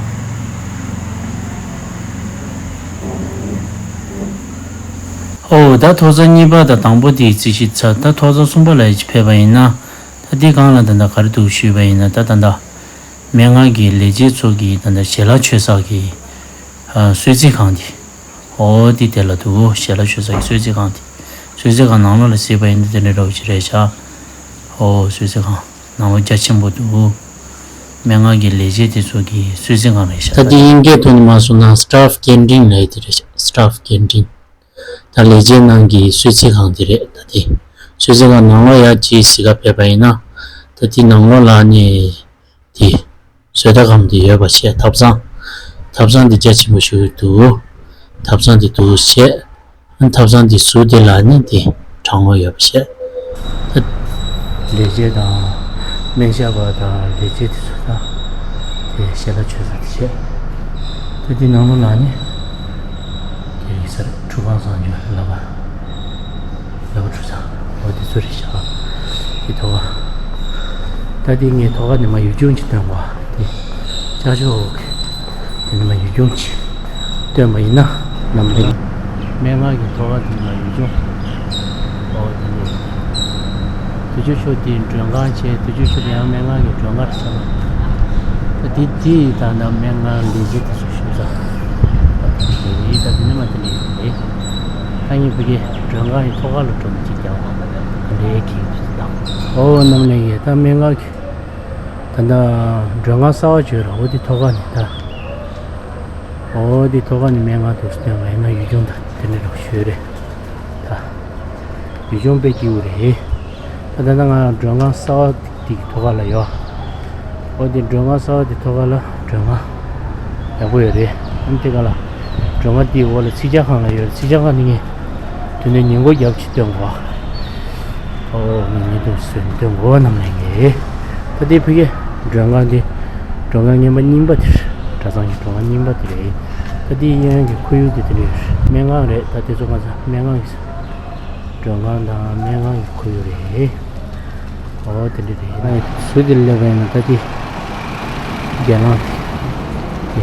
ཨོ་ད་ཐོག་ས་གཉིས་པ་དང་དང་པོ་དེའི་རྩིས་གཞི་ཚར། ད་ཐོག་ས་གསུམ་པ་ལ་ཕེབས་པ་ཡིན་ན། ད་དེ་སྒང་ལ་ད་ལྟ་ག་རེ་འདུག་ཞུས་པ་ཡིན་ན། ད་ད་ལྟ་སྨན་ཁང་གི་ལས་བྱེད་ཚོ་གིས་ད་ལྟ་ཞལ་ལག་མཆོད་ས་གི་ཨ་གསོལ་ཚིགས་ཁང་དེ། ཨོ་དེ་དེ་ལ་འདུག་ཞལ་ལག་མཆོད་ས་གི་གསོལ་ཚིགས་ཁང་དེ། གསོལ་ཚིགས་ཁང་ནང་ལོགས་ལ་གཟིགས་པ་ཡིན་ན་དེ་འདྲ་འདྲ་བོ་ཅིག་རེད་ཤག་ཨོ་གསོལ་ཚིགས་ཁང་ནང་ལོགས་རྒྱ་ཆེན་པོ་འདུག་སྨན་ཁང་གི་ལས་བྱེད་དེ་ཚོ་གི་གསོལ་ཚིགས་ཁང་རེད་ཤག་ད་དེ་དབྱིན་སྐད་ཐོག་ནས་མ་སོང་ན་སི་ཊཱཕ་ཀེན་ཊིན་ལབ་ཡ་དེ་རེད་ཤག་སི་ཊཱཕ་ཀེན་ཊིན། ད་ལས་བྱེད་ནང་གི་གསོལ་ཚིགས་ཁང་དེ་རེད། ད་དེ་གསོལ་ཚིགས་ཁང་ནང་ལོགས་ཡར་ཅིག་གཟིགས་ག་ཕེབས་པ་ཡིན་ན། ད་དེ་ནང་ལོགས་ལ་ནི་དེ་བཟོ་ལྟ་ཁང་དེ་ཡོད་པ་བྱས། ཐབ་ཚང་། ཐབ་ཚང་དེ་རྒྱ་ཆེན་པོ་ཞིག་འདུག་ཐབ་ཚང་དེ་འདུག་བྱས། ཐབ་ཚང་དེ་ཟུར་དེ་ལ་ནི་དེ་གྲང་མོ་ཡོད་པ་བྱས། ད་ལས་བྱེད་དང་སྨན་ཞབས་པ་དང་ལས་བྱེད་དེ་ཚོ་དང་དེ་ཞལ་ལག་མཆོད་ས་དེ་བྱས། ད་དེ་ནང་ལོགས་ལ་ནི་དེ་ཡིག་གསར་ཁྲུས་ཁང་བཟང་ཉོ་ལག་པ་ལག་པ་ཁྲུས་ཚང་འོ་དེ་ཚོ་རེད་ཤག་དེ་ཐོག་ཁ། ད་དེ་ངས་ཐོག་ཁ་ནས་མར་ཡུལ་ལྗོངས་ཅིག་སྟོན་གོ། དེ་ཅ་ཆོག་དེ་ནས་མར་ཡུལ་ལྗོངས་ཅིག་སྟོན་པ་ཡིན་ན་ནམ་རེད། སྨན་ཁང་གི་ཐོག་ཁ་དེ་ནས་མར་ཡུལ་ལྗོངས། ཨོ་དེ་ནས། དུས་ཆུ་ཆུ་དེ་མགྲོན་ཁང་བྱས། དུས་ཆུ་ཆུ་དེ་ཡང་སྨན་ཁང་གི་མགྲོན་ཁང་རེད་ས་ལ། ད་དེ་དེ་ད་ལྟ་སྨན་ཁང་ལས་བྱེད་དེ་ཚོ་ཞུ་ས་ད་དེ་ནི་མ་དེ་ནི་རེད། ད་ངས་བོད་ཀྱི་མགྲོན་ཁང་གི་ཐོག་ཁ་ལ་འགྲོ་མི་གཅིག་རྒྱག་པ་ག་འདྲའི་གི་དང་། ཨོ་རྣམ་གླིང་གི་ད་སྨན་ཁང་གི་ད་ལྟ་མགྲོན་ཁང་གསར་པ་བྱོས་ར། འོ་དེ་ཐོག་ཁ་ནས་ད། འོ་དེ་ཐོག་ཁ་ནས་སྨན་ཁང་དུ་སྟོན་པ་ཡིན་ན་ཡུལ་ལྗོངས་ད་དེ་འདྲ་རོགས་ཞུས་རེད། ད་ཡུལ་ལྗོངས་དཔེ་སྐྱིད་པོ་རེད། ད་ད་ལྟ་ང་མགྲོན་ཁང་གསར་པ་དེ་གི་ཐོག་ཁ་ལ་ཡོད། འོ་དེ་མགྲོན་ཁང་གསར་པ་དེ་ཐོག་ཁ་ལ་མགྲོན་ཁང་ཡག་པོ་ཡོད་རེད། ཨ་ནི་དེ་ག་ལ་མགྲོན་ཁང་དེའི་འོག་ལ་ཚིག་ཇ་ཁང་ལ་ཡོད་རེད། ཚིག་ཇ་ཁང་དེ་ངས་དེ་ནས་ཉིན་གུང་རྒྱབ་ཅིག་སྟོན་དགོས། ཨོ་ངས་ཉིན་དུ་སོན་སྟོན་དགོས་རྣམ་གླིང་གི། ད་དེ་ཕ་གི་མགྲོན་ཁང་དེ་མགྲོན་ཁང་རྙིང་པ་དེ་རེད། གྲྭ་ཚང་གི་མགྲོན་ཁང་རྙིང་པ་དེ་རེད། ད་དེ་གཡས་གཡོན་གྱི་ཁོར་ཡུག་དེ་དེ་འདྲ་ཡོད་རེད། སྨན་ཁང་རེད། ད་དེ་ཚོ་ང་ཚོ་སྨན་ཁང་གི་མགྲོན་ཁང་དང་སྨན་ཁང་གི་ཁོར་ཡུག་རེད། ཨོ་དེ་འདྲ་རེད། ན་ཟུར་དེ་སླེབས་པ་ཡིན་ན་ད་དེ་རྒྱ་ལམ་དེ་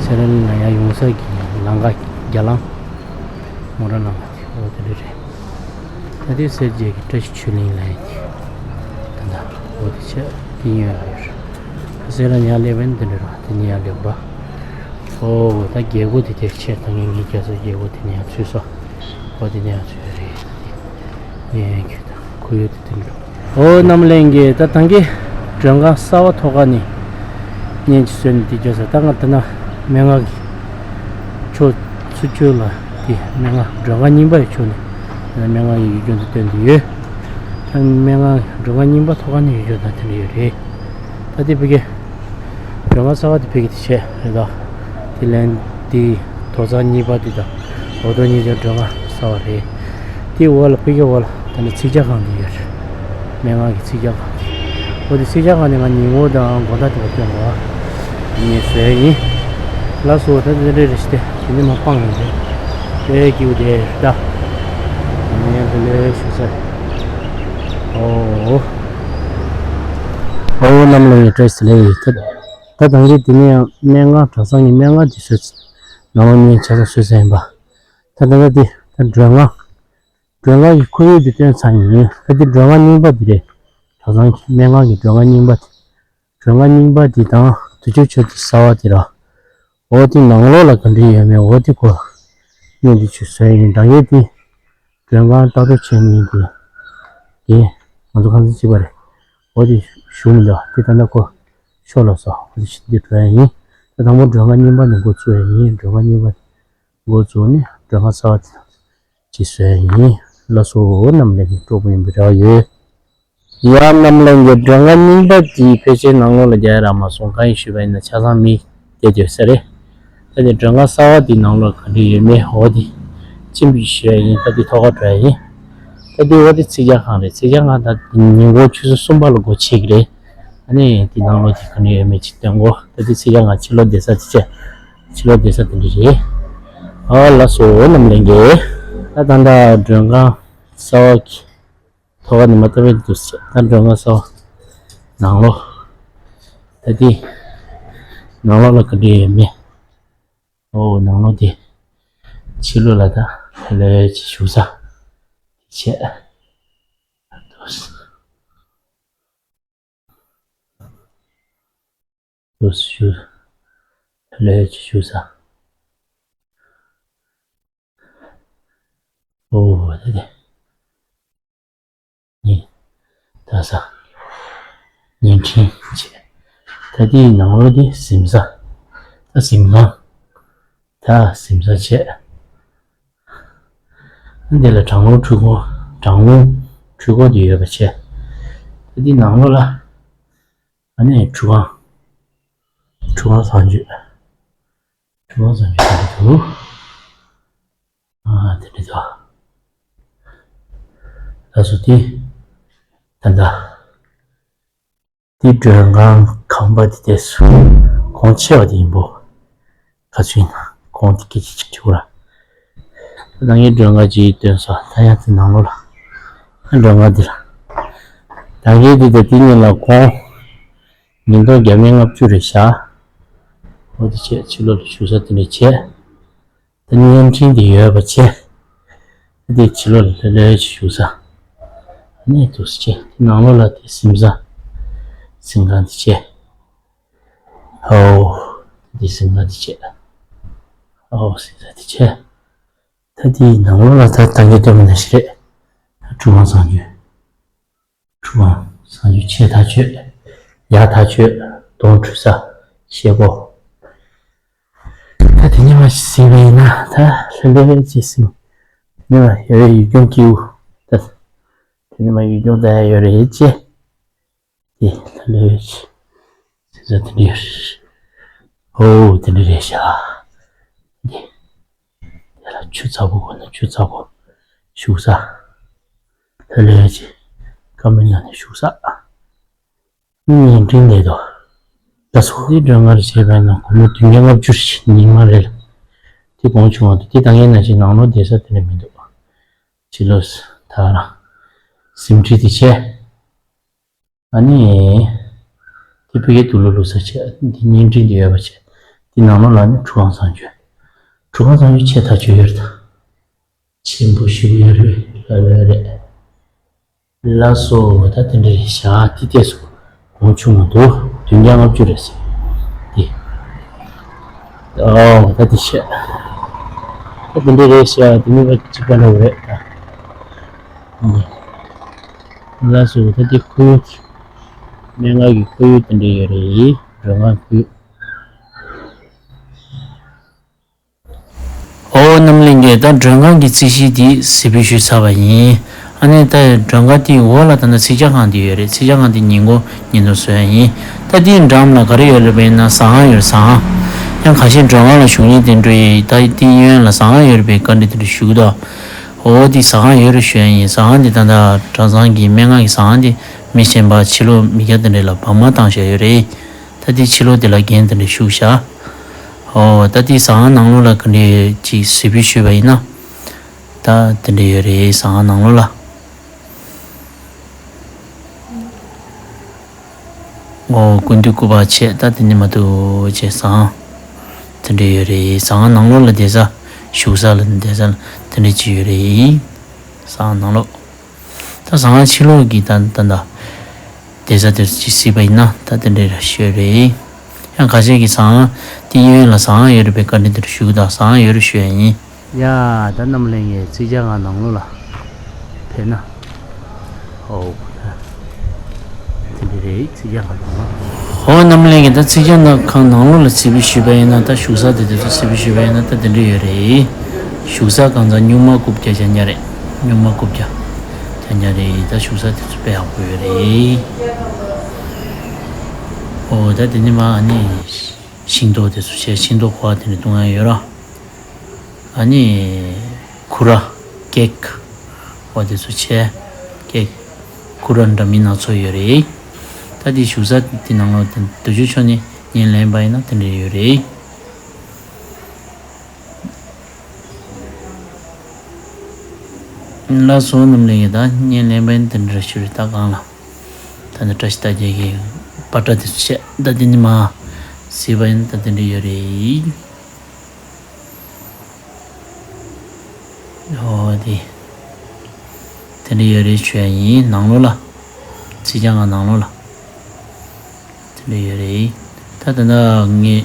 སེ་ར་ལ་ཡར་ཡོང་ས་གི་ལམ་ཁ་རྒྱ་ལམ་མོ་ཊ་ལམ་ཁ་དེ། ཨོ་དེ་འདྲ་རེད། ད་དེ་སེར་བྱེས་ཀྱི་བཀྲ་ཤིས་ཆོས་གླིང་ལ་ཡིན་ཏེ། ད་ལྟ་འོ་དེ་ཆ་དེ་ཉོས་ལ་ཡོད་རེད། སེ་ར་ཉག་སླེབས་པ་ཡིན་དེ་འདྲ་རེད། དེ་ནས་ཡར་སླེབས་པ། ཨོ་ད་རྒྱལ་སྒོ་དེ་དེར་ཆེ། ད་ངས་ངའི་རྒྱ་མཚོ་རྒྱལ་སྒོ་དེ་ནས་ཡར་ཚུད་སོང་། ཨོ་དེ་ནས་ཡར་ཚུད་རེད། ངས་ཁྱོད་དང་ཁོར་ཡུག་དེ་དེ་འདྲ། ཨོ་རྣམ་གླིང་གི་ད་ཐང་གི་མགྲོན་ཁང་གསར་པ་ཐོག་ཁ་ནས་བརྙན་ཅིག་བཟོས་ནས་དེ་བརྗོད་ས། ད་ང་ད་ན་སྨན་ཁང་གི་ཕྱོགས་ཚུར་ཕྱོགས་ལ་དེ་སྨན་ཁང་མགྲོན་ཁང་རྙིང་པ་ཡི་ཕྱོགས་ནས་ད་སྨན་ཁང་གི་ཡུལ་ལྗོངས་དེ་སྟོན་དུ་ཡོད། ད་སྨན་ཁང་མགྲོན་ཁང་རྙིང་པ་ཐོག་ཁ་ནས་ཡུལ་ལྗོངས་ད་དེ་འདྲ་ཡོད་རེད། ད་དེ་བི་གེ་མགྲོན་ཁང་གསར་པ་དེ་ཕ་གི་དེ་བྱས་རེད་ད། དེ་ལན་དེ་དོ་ཚང་གཉིས་པ་དེ་དང་འོ་དོ་གཉིས་ཀྱང་མགྲོན་ཁང་གསར་པ་རེད། དེ་འོག་ལ་ཕ་གི་འོག་ལ་ད་ནི་ཚིག་ཇ་ཁང་དེ་ཡོད་རེད། སྨན་ཁང་གི་ཚིག་ཇ་ཁང་དེ། འོ་དེ་ཚིག་ཇ་ཁང་དེ་ང་ཉིན་གུང་དང་དགོང་དག་དེ་བ་སྟོན་དགོས། ངས་བཟོས་ཡིན། ལགས་སོ། ད་དེ་འདྲ་རེ་ཞིག་དེ་དེ་ནི་མ་སྤང་ཡོང་དེ་དཔེ་སྐྱིད་པོ་དེ་རེད་ད། ངས་དེ་ལས་ཞུ་ས། ཨོ། ཨོ་རྣམ་གླིང་གི་བཀྲ་ཤིས་བདེ་ལེགས། ད་ད་ཐང་གི་དེ་ནས་ཡང་སྨན་ཁང་གྲྭ་ཚང་གི་སྨན་ཁང་དེ་བཟོས་ཚེ་ནང་ལོགས་ནས་ཆ་ཚང་བཟོས་ཚར་ཡིན་པ། ད་ད་ད་དེ་ད་མགྲོན་ཁང་། མགྲོན་ཁང་གི་ཁོར་ཡུག་དེ་སྟོན་ཚར་ཡིན། ད་དེ་མགྲོན་ཁང་རྙིང་པ་དེ་རེད། གྲྭ་ཚང་གི་སྨན་ཁང་གི་མགྲོན་ཁང་རྙིང་པ་དེ། མགྲོན་ཁང་རྙིང་པ་དེ་དང་དུས་ཆུ་ཆུ་དེ་གསར་པ་དེ་ར། འོ་དེ་ནང་ལོགས་ལ་ག་འདྲ་ཡོད་མེད་འོ་དེ་གོ། གནས་དེ་ཆུ་བཟོས་ཡིན། ད་ངས་དེ་མགྲོན་ཁང་ལྟ་རྟོག་བྱེད་མཁན་དེ། དེ་ང་ཚོ་ཁང་ཚན་གཅིག་པ་རེད། འོ་དེ་ཞུ་མི་འདུག་དེ་ད་ལྟ་གོ། ཤོག་ལ་སོ། འོ་དེ་ཞིག་འདི་འགྲོ་ཡ་ཡིན། ད་དང་པོ་མགྲོན་ཁང་རྙིང་པ་ནས་འགོ་བཙུགས་ཡ་ཡིན། མགྲོན་ཁང་རྙིང་པ་འགོ་བཙུགས་ནས་མགྲོན་ཁང་གསར་པ་དེ་ཅིག་བཟོ་ཡ་ཡིན། ལགས་སོ། རྣམ་གླིང་གི་སྤྲོ་པོ་ཡིན་པའི་རེ་བ་ཡོད། ཡ་རྣམ་གླིང་གི་མགྲོན་ཁང་རྙིང་པ་དེའི་ཕལ་ཆེར་ནང་ལོགས་ལ་རྒྱག་ཡ་རག་མ་སོང་། གང་ཡིན་ཞུས་པ་ཡིན་ན་ཆ་ཚང་མི་བསྡད་ཡོད་ས་རེད། ད་དེ་མགྲོན་ཁང་གསར་པ་དེའི་ནང་ལོགས་ག་འདྲ་ཡོད་མེད་འོ་དེ་ཅིག་ཞུ་ཡ་ཡིན། ད་དེ་ཐོག་ཁར་འགྲོ་ཡ་ཡིན། ད་དེ་འོ་དེ་ཚིག་ཇ་ཁང་རེད། ཚིག་ཇ་ཁང་ད་ཉིན་གུང་ཆུ་ཚོད་གསུམ་པ་ལ་སྒོ་ཕྱེ་གི་རེད། ཨ་ནི་དེ་ནང་ལོགས་དེ་ག་འདྲ་ཡོད་མེད་ཅིག་སྟོན་གོ། ད་དེ་ཚིག་ཇ་ཁང་ཕྱི་ལོགས་བསྡད་ས་དེ་བྱས། ཕྱི་ལོགས་བསྡད་ས་དེ་འདྲ་རེད། ཨ་ལགས་སོ། རྣམ་གླིང་གི་ད་ད་ད་མགྲོན་ཁང་གསར་པ་གི་ཐོག་ཁ་ནས་མ་ལྟ་བའི་འདུག་ཟེར། ད་མགྲོན་ཁང་གསར་པ་ནང་ལོགས། ད་དེ་ནང་ལོགས་ལ་ག་འདྲ་ཡོད་མེད། ཨོ་ནང་ལོགས་དེ་ཕྱི་ལོགས་ལ་ད་ལས་ཅིག་བཞུགས་ས་དེ་བྱས། འདུག་ཞུ། ལས་ཅིག་བཞུགས་ས། ཨོ་དེ་དེ། ཉིན། ད་ས། བརྙན་འཕྲིན་བྱས། ད་དེའི་ནང་ལོགས་དེ་གཟིམ་ས། ད་གཟིམ་ཁང་། ད་གཟིམ་ས་བྱས། འདི་ལ་གྲང་རླུང་འཕྲུལ་འཁོར། གྲང་རླུང་འཕྲུལ་འཁོར་དེ་ཡོད་པ་བྱས། ད་དེའི་ནང་ལོགས་ལ་ཨ་ནི་ཁྲུས་ཁང་། ཁྲུས་ཁང་བཟང་སྤྱོད། ཁྲུས་ཁང་བཟང་སྤྱོད་དེ་འདྲ་འདུག་ཨ་དེ་འདྲ་འདུག་ད་སོ་དེ། ད་ལྟ། འདི་མགྲོན་ཁང་ཁང་པ་འདི་དེ་སུ། གོང་ཆེ་བ་དེ་ཡིན་པོ། ག་ཚོད་ཡིན་ན་གོང་དེ་སྐད་ཆ་ཅིག་དྲི་བ་ར། ད་ངའི་མགྲོན་ཁང་ཅིག་སྟོན་ས། ད་ཡང་དེ་ནང་ལོགས་ལ། མགྲོན་ཁང་འདི་ལ། ད་ངའི་འདི་དང་དེ་གཉིས་ལ་གོང་། ཉིས་སྟོང་བརྒྱ་མེད་ལྔ་བཅུ་རེ་བཞག་འོ་དེ་བྱས་ཕྱི་ལོགས་ལ་བཞུགས་ས་དེ་འདྲ་བྱས། ད་བརྙན་འཕྲིན་དེ་ཡོད་པ་བྱས། ད་དེ་ཕྱི་ལོགས་ལ་ལྷོད་ལྷོད་ཅིག་བཞུགས་ས། ནས་འདུག་སེ་བྱས། དེ་ནང་ལོགས་ལ་དེ་གཟིམ་ས་གཟིམ་ཁང་དེ་བྱས། ཨོ། དེ་གཟིམ་ཁང་དེ་བྱས། ཨོ་གཟིམ་ས་དེ་བྱས། ད་དེའི་ནང་ལོགས་ལ་ད་ད་གིན་སྟོན་པ་ནང་བཞིན་རེད། ཁྲུས་ཁང་བཟང་སྤྱོད། ཁྲུས་ཁང་བཟང་སྤྱོད། ཆེ་ཐག་ཆོད། ཡག་ཐག་ཆོད། དོང་ཁྲུས་ས། ཤེལ་སྒོ། ད་དེ་ནས་མར་གཟིགས་པ་ཡིན་ན་ད་ལྷོད་ལྷོད་ཅིག་གཟིགས། དེ་ནས་མར་ཡོད་རེད་ཡུལ་ལྗོངས་སྐྱིད་པོ། ད་དེ་ནས་མར་ཡུལ་ལྗོངས་ད་ཡ་ཡོད་རེད་ཅེ། དེ་ལྷོད་ལྷོད་ཅིག་གཟིགས་ས་དེ་འདྲ་ཡོད་རེད། ཨོ་དེ་འདྲ་རེད་ཤག་དེ་དེ་ལ་ཆུ་ཚ་པོ་དགོས་ན་ཆུ་ཚ་པོ། བཞུགས་ས། ལྷོད་ལྷོད་ཅིག་ཁ་མིན་ན་ནས་བཞུགས་ས། ཉིན་རིང་ལས་དོ། ད་སོ་སོའི་སྒྲོན་ཁང་རེ་བྱས་པ་ཡིན་ན་སྒོར་མོ་བདུན་བརྒྱ་ལྔ་བཅུ་རེ་ཉིན་མ་རེ་ལ། དེ་གོང་བྱུང་བ་འདུག་དེ་ད་ངས་ན་ཅིག་ནང་ལོགས་བསྡད་ས་དེ་འདྲ་མི་འདུག་ཕྱི་ལོགས་ད་རང་གཟིམ་ཁྲི་དེ་བྱས། ཨ་ནི། དེ་ཕ་གིའི་དུག་ལོག་བླུགས་ས་བྱས། འདི་བརྙན་འཕྲིན་དེ་ཡོད་པ་བྱས། འདི་ནང་ལོགས་ལ་ནི་ཁྲུས་ཁང་བཟང་སྤྱོད། ཁྲུས་ཁང་བཟང་སྤྱོད་ཆེ་ཐག་ཆོད་ཡོད་རེད་ད། ཆེན་པོ་ཞིག་ཡོད་རེད་ལ་ལོས་རེད། ལགས་སོ་ད་དེ་འདྲ་རེད་ཤག་དེ་ལྟས་སོ། གོང་ཆུང་མ་འདུག་བདུན་བརྒྱ་ལྔ་བཅུ་རེད་ཟེར། འདི། ཨོ་ད་འདི་བཤད། ད་འདི་འདྲ་རེད་ཤག་འདི་ནི་ཅིག་པ་འདྲ་བོ་རེད་ད། ལགས་སོ་ད་འདི་ཁོར་ཡུག་སྨན་ཁང་གི་ཁོར་ཡུག་དེ་འདྲ་ཡོད་རེད། མགྲོན་ཁང་ཁོར་ཡུག་ཨོ་རྣམ་གླིང་གིས་ད་མགྲོན་ཁང་གི་རྩིས་གཞི་འདི་གཟིགས་འབུལ་ཞུས་ཚར་བ་ཡིན། ཨ་ནི་ད་མགྲོན་ཁང་དེའི་འོག་ལ་ད་ལྟ་ཚིག་ཇ་ཁང་འདི་ཡོད་རེད། ཚིག་ཇ་ཁང་འདི་ཉིན་གུང་ཉིན་དུ་བཟོ་ཡ་ཡིན། ད་དེའི་འགྲམ་ལ་ག་རེ་ཡོད་རེད་པས་ན་ཟ་ཁང་ཡོད་རེད་ཟ་ཁང་། ཡང་ཁ་ཤས་མགྲོན་ཁང་ལ་བཞུགས་མཁན་དེ་འདྲ་ཡིན། ད་དེའི་གཡོན་ལ་ཟ་ཁང་ཡོད་རེད་པས་བཀའ་འདྲི་དེ་འདྲ་ཞུ་གི་འདུག་ཨོ་དེ་ཟ་ཁང་ཡོད་རེད་ཞུ་ཡ་ཡིན། ཟ་ཁང་འདི་ད་ལྟ་གྲྭ་ཚང་གི་སྨན་ཁང་གི་ཟ་ཁང་འདི་མི་གཞན་པ་ཕྱི་ལོགས་མི་སྐྱ་དེ་འདྲ་ལ་བག་མ་བཏང་བཞག་ཡོད་རེད། ད་དེ་ཕྱི་ལོགས་དེ་ལ་རྒན་དེ་འདྲ་བཞུགས་བཞག་ཨོ་ད་དེ་ཟ་ཁང་ནང་ལོགས་ལ་ག་འདྲས་ཅིག་གཟིགས་འབུལ་ཞུས་པ་ཡིན་ན། ད་དེ་འདྲ་ཡོད་རེད་ཟ་ཁང་ནང་ལོགས་ལ། ཨོ་སྐུ་མདུན་སྐུ་པར་བྱས། ད་དེ་ནི་མ་གཏོགས་བྱས་ཟ་ཁང་དེ་འདྲ་ཡོད་རེད། ཟ་ཁང་ནང་ལོགས་ལ་བསྡད་ས་བཞུགས་ས་ལ་བསྡད་ས་ལ་དེ་འདྲ་ཅིག་ཡོད་རེད། ཟ་ཁང་ནང་ལོགས། ད་ཟ་ཁང་ཕྱི་ལོགས་ཀྱི་ད་ད་ད་བསྡད་ས་དེ་ཅིག་གཟིགས་པ་ཡིན་ན་ད་དེ་འདྲ་ཤོད་རེད། ཡང་ཁ་ཤས་ཀྱིས་ཟ་ཁང་དེ་གཡོན་ལ་ཟ་ཁང་ཡོད་རེད་པས་བཀའ་འདྲི་དེ་འདྲ་ཞུ་གི་འདུག་ཟ་ཁང་ཡོད་རེད་ཞུ་ཡ་ཡིན། ཡ་ད་རྣམ་གླིང་གི་ཚིག་ཇ་ཁང་ནང་ལོགས་ལ་ཕེབས་ན། ཨོ། དེ་འདྲ་རེད་ཚིག་ཇ་ཁང་ནང་ལོགས། ཨོ་རྣམ་གླིང་གི་ད་ཚིག་ཇ་ནང་ཁང་ནང་ལོགས་ལ་གཟིགས་འབུལ་ཞུས་པ་ཡིན་ན་ད་བཞུགས་ས་དེ་དེ་ཚོ་གཟིགས་འབུལ་ཞུས་པ་ཡིན་ན་ད་དེ་འདྲ་ཡོད་རེད། བཞུགས་ས་གང་ཚང་སྨྱུག་མ་རྐུབ་བཀྱག་རྐྱང་རྐྱང་རེད། སྨྱུག་མ་རྐུབ་བཀྱག་རྐྱང་རྐྱང་རེད། ད་བཞུགས་ས་དེ་ཚོ་དཔེ་ཡག་པོ་ཡོད་རེད། ཨོ་ད་དེ་ནི་མ་ཨ་ནི་ཤིང་ཏོག་དེ་ཚོ་བྱས་ཤིང་ཏོག་ཁོ་བ་དེ་ནི་བཏུང་ཡ་ཡོད་ར། ཨ་ནི་ཁུ་ར་ཀེག་འོ་དེ་ཚོ་བྱས་ཀེག་ཁུ་ར་འདྲ་མིན་སྣ་ཚོགས་ཡོད་རེད། ད་དེ་བཞུགས་ས་དེ་ནང་ལོགས་དེ་རྡོ་རྗེ་མཆོག་ནས་བརྙན་ལེན་པ་ཡིན་ན་དེ་འདྲ་ཡོད་རེད། ལགས་སོ་རྣམ་གླིང་གི་ད་བརྙན་ལེན་པ་ཡིན་དེ་འདྲ་ཞུ་རེད། ད་གང་ལ་ད་ནི་བཀྲ་ཤིས་རྟགས་བརྒྱད་ཀྱི་པ་ཏྲ་དེ་ཚོ་བྱས་ད་དེ་ནི་མ་གཟིགས་པ་ཡིན་ད་དེ་འདྲ་ཡོད་རེད། ཨོ་དེ། དེ་འདྲ་ཡོད་རེད་ཞུ་ཡ་ཡིན་ནང་ལོགས་ལ། ཚིག་ཇ་ཁང་ནང་ལོགས་ལ། དེ་འདྲ་ཡོད་རེད། ད་ད་ལྟ་ངས།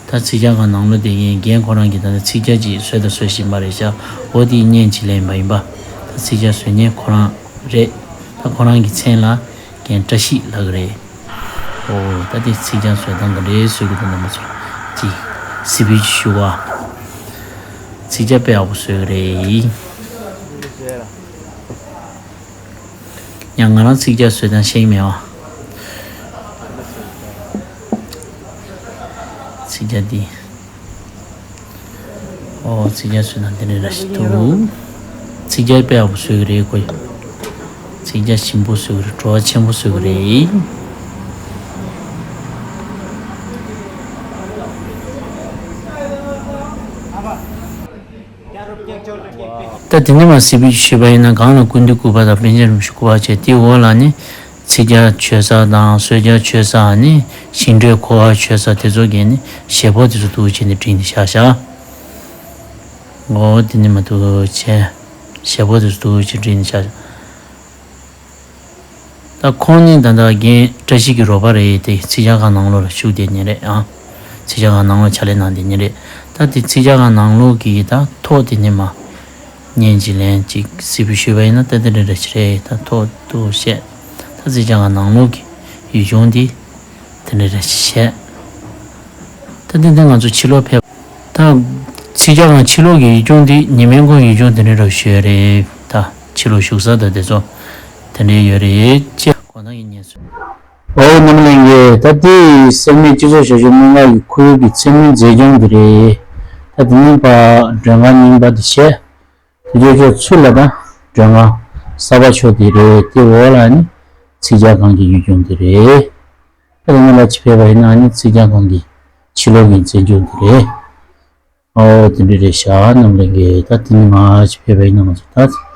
ད་ཚིག་ཇ་ཁང་ནང་ལོགས་དེ་ངས་རྒན་ཁོ་རང་གིས་ད་ལྟ་ཚིག་ཇ་ཅིག་བཟོས་དང་བཟོ་བཞིན་པ་རེད་ཤག་འོ་དེ་བརྙན་ཅིག་ལེན་པ་ཡིན་པ། ད་ཚིག་ཇ་བཟོ་མཁན་ཁོ་རང་རེད། ད་ཁོ་རང་གི་མཚན་ལ་རྒན་བཀྲ་ཤིས་ལབ་ཀྱི་རེད། ཨོ་ད་དེ་ཚིག་ཇ་བཟོ་སྟངས་ག་འདྲས་བཟོ་གི་འདུག་རྣམ་པ་ཚོ་ཅིག་གཟིགས་འབུལ་ཞུ་བ། ཚིག་ཇ་དཔེ་ཡག་པོ་བཟོ་གི་རེད། ཡང་ང་རང་ཚིག་ཇ་བཟོ་སྟངས་ཤེས་ཀྱི་མེད་བ། ཚིག་ཇ་འདི། ཨོ་ཚིག་ཇ་བཟོས་ན་འདི་འདྲ་ཞིག་འདུག་ཚིག་ཇ་དཔེ་ཡག་པོ་བཟོས་ཀྱི་རེད་ཁོ། ཚིག་ཇ་ཞིམ་པོ་བཟོས་ཀྱི་རེད། བྲོ་བ་ཆེན་པོ་བཟོས་ཀྱི་རེད། ད་དེ་ནས་མར་གཟིགས་འབུལ་ཞུས་པ་ཡིན་ན་སྒང་ལ་སྐུ་མདུན་སྐུ་པར་དང་པཎ་ཆེན་རིན་པོ་ཆེ་སྐུ་པར་བྱས། དེའི་འོག་ལ་ནི་ཚིག་ཇ་མཆོད་ས་དང་གསོལ་ཇ་མཆོད་ས། ཨ་ནི་ཞིང་བྲོའི་ཁོ་བ་མཆོད་ས་དེ་ཚོ་གས་ནི་བཞེས་ཕོར་དེ་ཚོ་འདུག་བྱས་ནས་བསྒྲིགས་ནས་བཞག་བཞག་འོ་དེ་ནི་མ་འདུག་བྱས་བཞེས་ཕོར་དེ་ཚོ་འདུག་བྱས་བསྒྲིགས་ནས་བཞག་བཞག་ད་ཁོང་ནི་ད་ལྟ་རྒན་བཀྲ་ཤིས་ཀྱི་རོགས་པ་རེད་དེ། ཚིག་ཇ་ཁང་ནང་ལོགས་ལ་བཞུགས་བསྡད་མཁན་རེད་ཨ། ཚིག་ཇ་ཁང་ནང་ལོགས་ཕྱག་ལས་གནང་བསྡད་མཁན་རེད། ད་དེ་ཚིག་ཇ་ཁང་ནང་ལོགས་ཀྱི་ད་ཐོག་དེ་ནས་མར་བརྙན་ཅིག་ལེན་ཅིག་གཟིགས་འབུལ་ཞུས་པ་ཡིན་ན་ད་དེ་འདྲ་འདྲ་ཞིག་རེད། ད་ཐོག་ཏུ་བཤད། ད་ཚིག་ཇ་ཁང་ནང་ལོགས་ཀྱི་ཡུལ་ལྗོངས་འདི་དེ་འདྲ་འདྲ་ཞིག་བཤད། ད་དེ་འདི་ང་ཚོ་ཕྱི་ལོགས་ཕེབས། ད་ཚིག་ཇ་ཁང་ཕྱི་ལོགས་ཀྱི་ཡུལ་ལྗོངས་འདི་ཉི་མའི་མགོ་ཡུལ་ལྗོངས་དེ་འདྲ་འདྲ་ཞིག་རེད། ད་ཕྱི་ལོགས་བཞུགས་ས་ད་དེ་ཚོ་དེ་འདྲ་ཡོད་རེད་ཅེས་དགོང་དག་གི་ཉན་སོང་། ཨོ་རྣམ་གླིང་གི་ད་ལྟའི་སེར་སྨད་སྤྱི་ཚོགས་ཞབས་ཞུ་སྨན་ཁང་གི་ཁོར་ཡུག་གི་མཚན་མོའི་མཛེས་ལྗོངས་འདི་རེད། ད་དེ་ནས་ཕར་མགྲོན་ཁང་རྙིང་པ་འདི་བྱས། དེ་ཕྱོགས་ཕྱོགས་ཚུར་ལ་ད་མགྲོན་ཁང་གསར་པ་ཕྱོགས་འདི་རེད། དེ་འོག་ལ་ནི་ཚིག་ཇ་ཁང་གི་ཡུལ་ལྗོངས་འདི་རེད། ད་དེ་ནས་ལ་ཅིག་ཕེབས་པ་ཡིན་ན་ནི་ཚིག་ཇ་ཁང་གི་ཕྱི་ལོགས་ཀྱི་མཛེས་ལྗོངས་འདི་རེད། ཨོ་དེ་འདྲ་རེད་ཤག་རྣམ་གླིང་གི་ད་དེ་ནས་མར་ཅིག་ཕེབས་པ་ཡིན་ན་ང་ཚོ་ད་ད་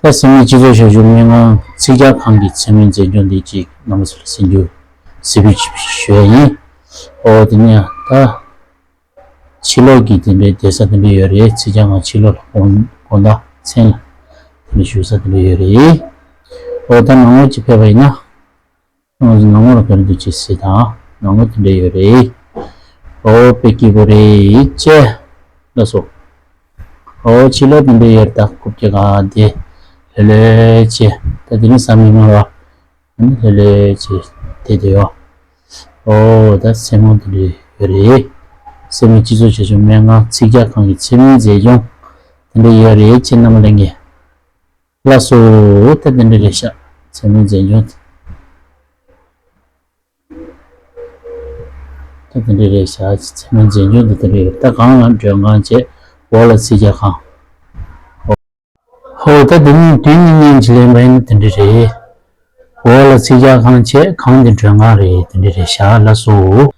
སེར་སྨད་སྤྱི་ཚོགས་ཞབས་ཞུ་སྨན་ཁང་ཚིག་ཇ་ཁང་གི་མཚན་མོའི་མཛེས་ལྗོངས་འདི་ཅིག་རྣམ་པ་ཚོ་ལ་གཟིགས་རྒྱུ་གཟིགས་འབུལ་ཞུ་ཡ་ཡིན། ཨོ་དེ་ནས་ད་ཕྱི་ལོགས་ཀྱི་དེ་འདྲའི་བསྡད་ས་དེ་འདྲ་ཡོད་རེད། ཚིག་ཇ་ཁང་ཕྱི་ལོགས་ལ་དགོང་དགོང་དག་མཚན་ལ་དེ་འདྲ་བཞུགས་ས་དེ་འདྲ་ཡོད་རེད། ཨོ་ད་ནང་ལོགས་ཅིག་ཕེབས་པ་ཡིན་ན། ང་ཚོ་ནང་ལོགས་ལ་ག་རེ་འདུག་ཅེས་གཟིགས་དང་། ནང་ལོགས་དེ་འདྲ་ཡོད་རེད། ཨོ་དཔེ་སྐྱིད་པོ་རེད་ཅེས་ལ་སོགས། ཨོ་ཕྱི་ལོགས་དེ་འདྲ་ཡོད་རེད། ད་རྐུབ་ཀྱི་སྒང་དེ་ལྷོད་ལྷོད་ཅེས་ད་དེ་ནི་ས་མི་དམར་བ་ཨ་ནི་ལྷོད་ལྷོད་ཅེས་དེ་དེ་ཡོད། ཨོ་ད་མཚན་མོ་དེ་འདྲ་ཡོད་རེད། སེར་སྨད་སྤྱི་ཚོགས་ཞབས་ཞུ་སྨན་ཁང་ཚིག་ཇ་ཁང་གི་མཚན་མོའི་མཛེས་ལྗོངས་དེ་འདྲ་ཡོད་རེད་ཅེས་རྣམ་པ་ལྷན་རྒྱས། ལགས་སོ། ད་དེ་འདྲ་རེད་ཤག་མཚན་མོའི་མཛེས་ལྗོངས་དེ། ད་དེ་འདྲ་རེད་ཤག་མཚན་མོའི་མཛེས་ལྗོངས་དེ་དེ་འདྲ་རེད། ད་སྒང་ལ་མགྲོན་ཁང་བྱས། འོག་ལ་ཚིག་ཇ་ཁང་། ཧོ་ད་དེ་ནི་དུས་ནི་བརྙན་ཅིག་ལེན་པ་ཡིན་ན་དེ་འདྲ་རེད། འོག་ལ་ཚིག་ཇ་ཁང་བྱས། སྒང་དེ་མགྲོན་ཁང་རེད། དེ་འདྲ་རེད་ཤག་ལགས་སོ།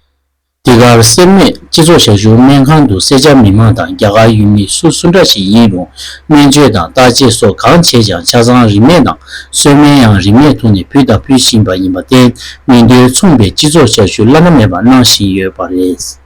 འདི་གར་སེར་སྨད་སྤྱི་ཚོགས་ཞབས་ཞུ་སྨན་ཁང་དུ་སེར་སྐྱ་མི་མང་དང་རྒྱ་གར་ཡུལ་མི་སུ་སུ་འདྲ་ཞིག་ཡིན་རུང་སྨན་བཅོས་དང་བརྟག་དཔྱད་སོགས་གང་བྱས་ཀྱང་ཆ་ཚང་རིན་མེད་དང་གསོལ་སྨན་ཡང་རིན་མེད་ཐོག་ནས་ཕུལ་དང་ཕུལ་བཞིན་པ་ཡིན་པར་བརྟེན་མི་འདོད་མཚུངས་པའི་སྤྱི་ཚོགས་ཞབས་ཞུ་བླ་ན་མེད་པ་གནང་བཞིན་ཡོད་པ་རེད།